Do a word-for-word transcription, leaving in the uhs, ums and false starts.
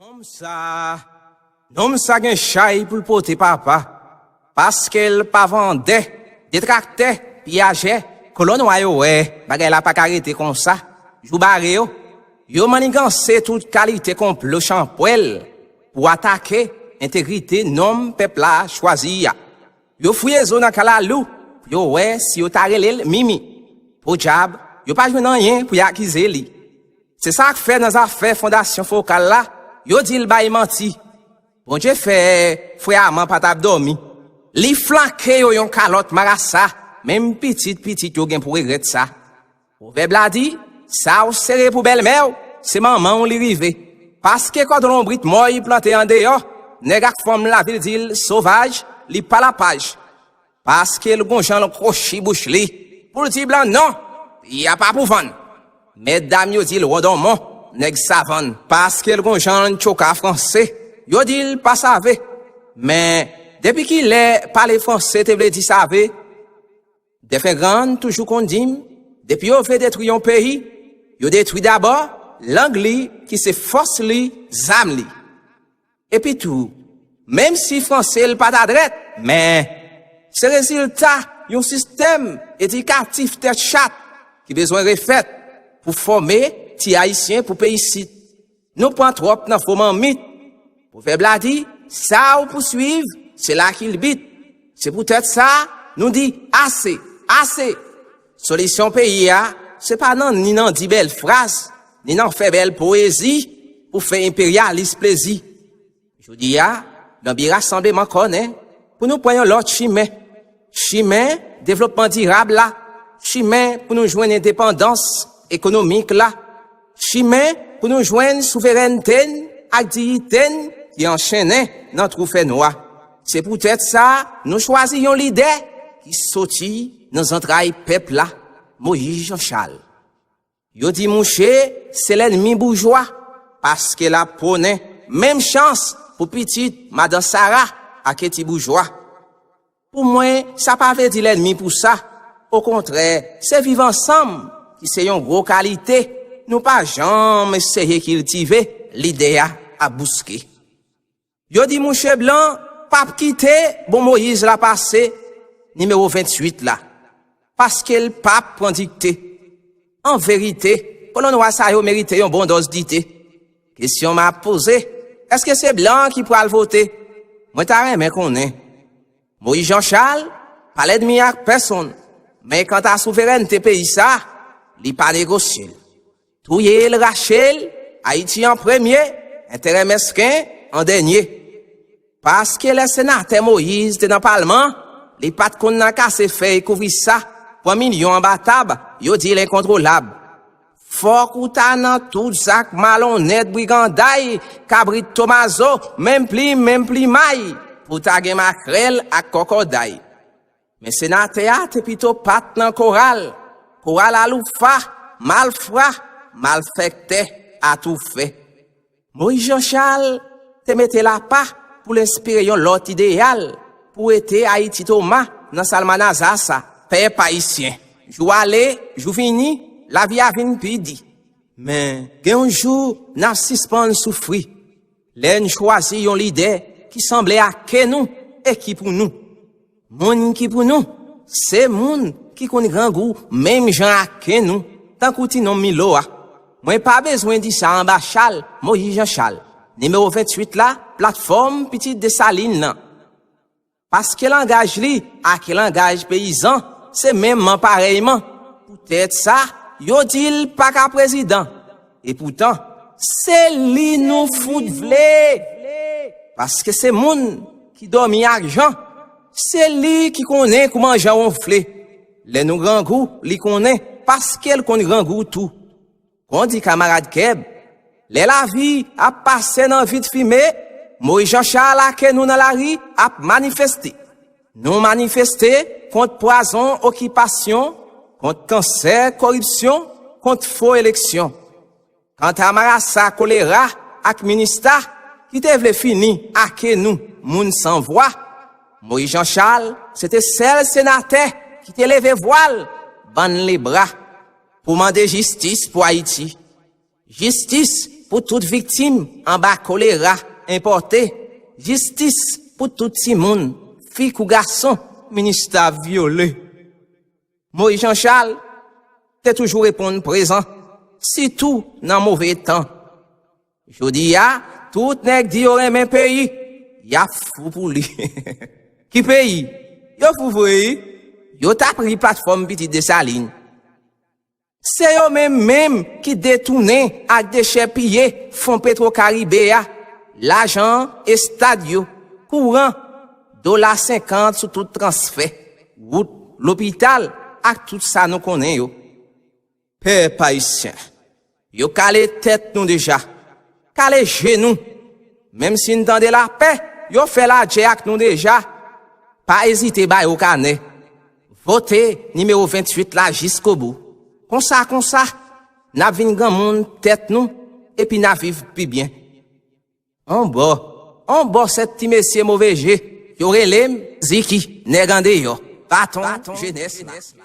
Nonm sa, nonm sa gen chay pou l pote papa, paske l pa vandè, detraktè, piyajè, kolon nwa yo wè, bagay la pa ka rete konsa, jou bare yo, yo manniganse tout kalite konplo chanpwèl pou atake entegrite nonm pèp la chwazi a. Yo fouye zo nan kalalou pou yo wè si yo ta rele l Mimi. Podyab, yo pa jwenn anyen pou y akize li. Se sa k fè nan zafè fondasyon fokal la, yo di l bay manti. Bondye fè frè Aman pa t ap dòmi. Li flanke yo yon kalòt marasa, menm pitit pitit yo gen pou regrèt sa. Pwovèb la di, sa w sere pou bèlmè w, se manman w li rive. Paske kòd lonbrit mò y plante andeyò, nèg ak fanm lavil di l sovaj, li pa lapaj. Paske l gon jan l kwochi bouch li pou l di blan non, peyi a pa pou vann. Mètdam yo di l wondonmon, nèg savann. Paske l gon jan l tchoka franse, yo di l pa save. Men, depi kilè pale franse te vle di save? Dèfengrann toujou konn di m, depi yo vle detwi yon peyi, yo detwi dabò lang li ki se fòs li, zam li. Epitou, menm si franse l pa ta drèt, men se rezilta yon sistèm edikatif tèt chat ki bezwen refèt pou fòme ti Ayisyen pou peyisit. Nou pran twòp nan fo manmit. Pwovèb la di, sa w pouswiv, se la ki l bit. Se poutèt sa, nou di ase, ase. Solisyon peyi a, se pa nan ni nan di bèl fraz, ni nan fè bèl powezi pou fè enperyalis plezi. Jodi a, nan bi rasanbleman kònen, pou nou pran yon lòt chimen. Chimen devlopman dirab la, chimen pou nou jwenn endepandans ekonomik la, chimen pou nou jwenn souverènte n ak diyite n ki anchennen nan twou fènwa. Se poutèt sa, nou chwazi yon lidè ki soti nan zantray pèp la, Moyiz Janchal. Yo di mouche se lènmi boujwa, paske l ap pwonnen menm chans pou pitit madan Sara ak ti boujwa. Pou mwen, sa pa vle di lènmi pou sa. Okontrè, se viv ansanm ki se yon gwo kalite nou pa janm eseye kiltive, lidè a ap bouske. Yo di mouche blan p ap kite bon Moyiz la pase, nimewo venntuit la, paske l p ap pran dikte. An verite, kolon nwa sa yo merite yon bon dòz dite. Kesyon m ap poze, èske se blan ki pral vote? Mwen ta renmen konnen. Moyiz Janchal pa lènmi ak pèsonn, men kanta souverènte peyi sa, li pa negosye l. Touye l, rache l, Ayiti an premye, enterè mesken an dènye. Paske lè senatè Moyiz te nan palman, li pa t konn nan kase fèy kouvri sa, pran milyon anba tab, yo di l enkontwolab. Fòk ou ta nan tout zak malonnèt briganday, kabrit tomazo, menm plim, menm plimay, pou ta gen makrèl ak kòkòday. Men senatè a te pito pa t nan koral, koral aloufa, malfra, malfèktè, atoufè. Moyiz Janchal te mete l apa pou l enspire yon lòt ideyal pou ete Ayiti Toma nan salmanaza sa, pèp ayisyen. Jou ale, jou vini, lavi a vin pi di. Men, gen yon jou n ap sispann soufri lè n chwazi yon lidè ki sanble ak ke nou e ki pou nou. Moun ki pou nou, se moun ki konn grangou menm jan ak ke nou, tankou ti nonm Milo a. Mwen pa bezwen di sa anba chal, Moyiz Janchal, nimewo venntuit la, platfòm Pitit Desalin nan. Paske langaj li ak langaj peyizan se menmman parèyman. Poutèt sa, yo di l pa ka prezidan. Epoutan, se li nou fout vle. Paske se moun ki dòmi ak jan. Se li ki konnen kouman jan wonfle. Lè nou grangou, li konnen, paske l konn grangou tou. Kondi kamarad Kèb, lè lavi ap pase nan vit fimen, Moyiz Janchal ak nou nan lari ap manifeste. Nou manifeste kont pwazon okipasyon, kont kansè koripsyon, kont fo eleksyon. Kanta marasa kolera ak minista ki te vle fini ak nou moun san vwa, Moyiz Janchal se te sèl senatè ki te leve vwa l, bann lebra, pou mande jistis pou Ayiti. Jistis pou tout viktim anba kolera enpòte, jistis pou tout timoun, fi kou gason, minista vyole. Moyiz Janchal te toujou reponn prezan, sitou nan move tan. Jodi a, tout nèg di yo renmen peyi, y ap fou pou li. Ki peyi? Yo fou vre wi. Yo t ap ri platfòm Pitit Desalin. Se yo menm menm ki detounen ak dechèpiye fon Petwokaribe a, lajan, estad yo, kouran, dola senkant sou tout transfè, wout, lopital ak tout sa nou konnen yo. Pèp ayisyen, yo kale tèt nou deja, kale je nou. Menm si n tande lapè, yo fè ladjè ak nou deja. Pa ezite ba yo kanè. Vote nimewo venntuit la jiskobou. Konsa, konsa, n ap vin granmoun tèt nou, epi n ap viv pi byen. On bò, on bò sèt ti mesye move je, yo rele m Ziki, nèg andeyò, baton jenès la.